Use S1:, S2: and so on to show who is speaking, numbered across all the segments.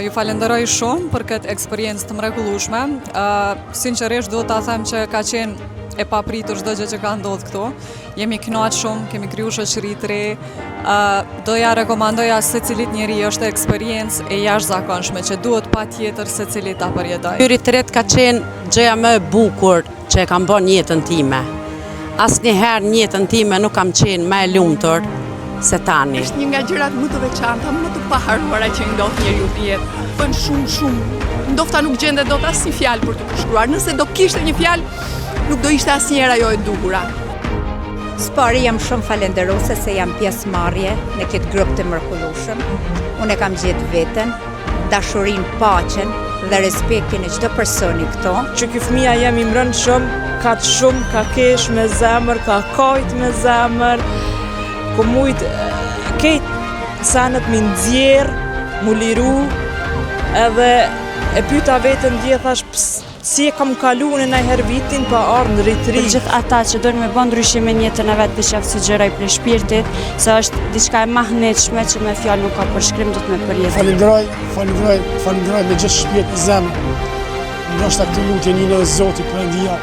S1: Ju falenderoj shumë për këtë eksperiencë të mrekullueshme. Sinqerisht duhet ta them që ka qenë e papritur çdo gjë që ka ndodhur këtu. Jemi kënaqur shumë, kemi kriju shoqëri të re. Do ja rekomandoja secilit njeri, është eksperiencë e jashtëzakonshme që duhet patjetër secili ta përjetojë.
S2: Ky retreat ka qenë gjëja më e bukur që e kam bërë në jetën time. Asnjëherë në jetën time nuk kam qenë më e lumtur se tani.
S3: Është një nga gjërat më të veçanta, më të paharruara që i ndodh njeriut në jetë. Bën shumë shumë. Ndofta nuk gjendet dot asnjë fjalë për të përshkruar. Nëse do kishte një fjalë, nuk do ishte asnjëherë ajo e duhura.
S4: Së pari jam shumë falenderuese se jam pjesëmarrje në këtë grup të mrekullueshëm. Unë e kam gjetë veten, dashurinë, paqen dhe respektin e çdo personi këtu.
S5: Që ky fëmija jem i mbrëndshëm, ka të shumë, ka kesh me zemër, ka kajt me zemër, ko mujt kejt senet mi nxjerr, mu liru, edhe e pyta veten dje thash, Si e kam kalu unë najherë vitin pa ardhë në retreat.
S6: Për gjithë ata që dojnë me bo ndryshime në jetën e vet, veç jau sugjeroj prej shpirtit, se është diçka e mahnitshme që me fjalë nuk ka përshkrim do të me përjetu.
S7: Falenderoj, falenderoj, falenderoj me gjithë shpirt e zemër. Ndoshta këtë lutje nin edhe Zoti Perëndia.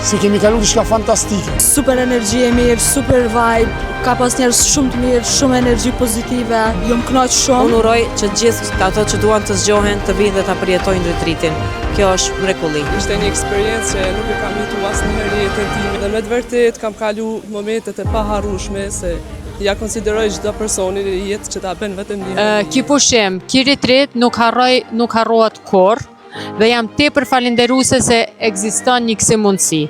S7: Se kemi kalu diçka fantastike.
S8: Super energji e mirë, super vibe, ka pas njerëz shumë të mirë, shumë energji pozitive, jom knaq shumë.
S9: Unë uroj që gjithë ato që duan të zgjohen, të vinë dhe ta përjetojnë retreatin. Kjo është mrekulli.
S10: Ishte një eksperiencë që nuk e kam jetu asnjëherë në jetën time dhe me të vërtetë kam kalu momentet e paharrueshme se ja konsideroj çdo personi në jetë që ta bën vetëm një herë.
S11: Ky pushim, ky retreat nuk harroj, nuk harrohet kurrë dhe jam tepër falënderuese se ekziston një kësi mundësi.